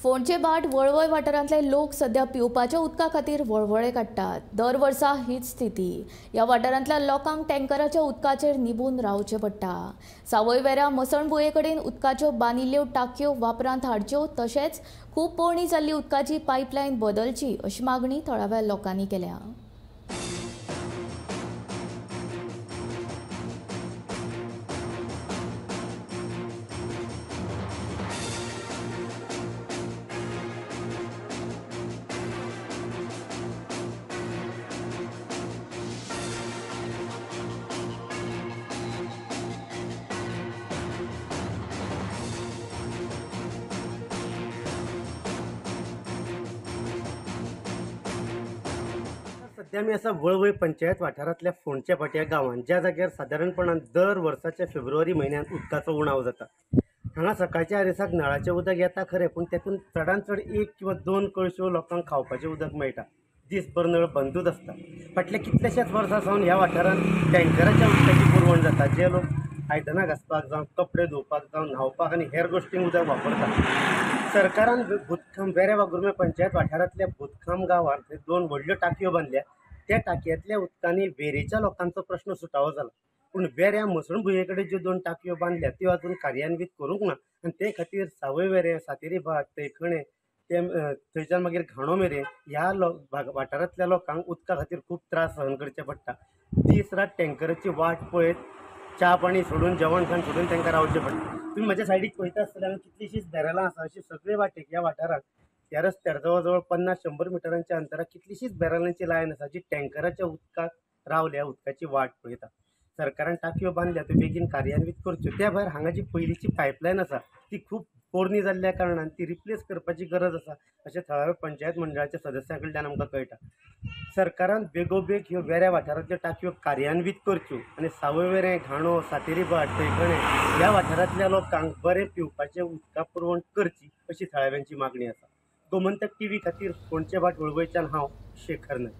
फोंडचे भाट वळवय वाठारांतले लोक सध्या पिवपाच्या उदका खातीर वळवळे काडटात। दर वर्सा हीच स्थिती। ह्या वाठारांतल्या लोकांक टँकराच्या उदकाचेर निबून रावचें पडटा। सावयवेऱ्या मसणभुंये कडेन उदकाच्यो बांदिल्ल्यो टाकयो वापरांत हाडच्यो, तशेंच खूब पोरणी जाल्ली उदकाची पायपलायन बदलची अशी मागणी थळाव्या लोकांनी केल्या। सध्या आमी आसा वळवय पंचायत वाठारांतल्या फोंडच्या भाट ह्या गांवांत, ज्या जाग्यार सादारणपणान दर वर्साच्या फेब्रुवारी म्हयन्यांत उदकाचो उणाव जाता। हांगा सकाळच्या आरेसाक नळाचें उदक येता खरें, पूण तेतून चडान चड एक किंवा दोन कळश्यो लोकांक खावपाचें उदक मेळटा। दीसभर नळ बंदूच आसता। फाटल्या कितल्याशाच वर्सां सावन ह्या वाठारांत टँकराच्या उदकाची पुरवण जाता, जे लोक आयदनां घांसपाक जावं, कपडे धुवपाक जावं, न्हांवपाक आनी हेर गोश्टींक उदक वापरतात। सरकारान भूतखाम वेऱ्या वाघुर्मे पंचायत वाठारांतल्या भूतखाम गांवांत थंय दोन व्हडल्यो टाकयो बांदल्या। त्या टाकयेंतल्या उदकांनी वेरेच्या लोकांचो प्रश्न सुटावो जाला, पूण वेऱ्या मसणभुंये कडेन ज्यो दोन टाकयो बांदल्या त्यो अजून कार्यान्वीत करूंक ना आनी ते खातीर सावय वेरें, सातेरी भाट, तैखणे, ते थंयच्यान मागीर घाणो मेरेन ह्या वाठारांतल्या लोकांक उदका खातीर खूब त्रास सहन करचे पडटा। दीस रात टँकराची वाट पळयत च्या पाणी सोडून, जेवण खाण सोडून तांकां रावचें पडटा। तुमी म्हज्या सायडीक पळयता आसतले हांगा कितलींशींच बॅरलां आसा। अशी सगळे वाटेक ह्या वाठारांत ह्या रस्त्यार जवळ जवळ 50-100 मिटरांच्या अंतराक कितलीशीच बॅरलांची लायन आसा, जी टँकराच्या उदकाक रावल्या, उदकाची वाट पळयता। सरकारान टाकयो बांदल्या त्यो बेगीन कार्यान्वीत करच्यो। त्या भायर हांगा जी पयलींची पायपलायन आसा ती खूब पोरणी जाल्ल्या कारणान ती रिप्लेस करपाची गरज आसा अशें थळाव्या पंचायत मंडळाच्या सदस्यां कडल्यान आमकां कळटा। सरकारान बेगोबेग ह्यो वेऱ्या वाठारांतल्यो टाकयो कार्यान्वीत करच्यो आनी सावयवेरें, घाणो, सातेरी भाट, तैखणे ह्या वाठारांतल्या लोकांक बरें पिवपाचें उदका पुरवण करची अशी थळाव्यांची मागणी आसा। गोमंतक टीव्ही खातीर फोंडचे भाट वळवयच्यान हांव शेखर नायक।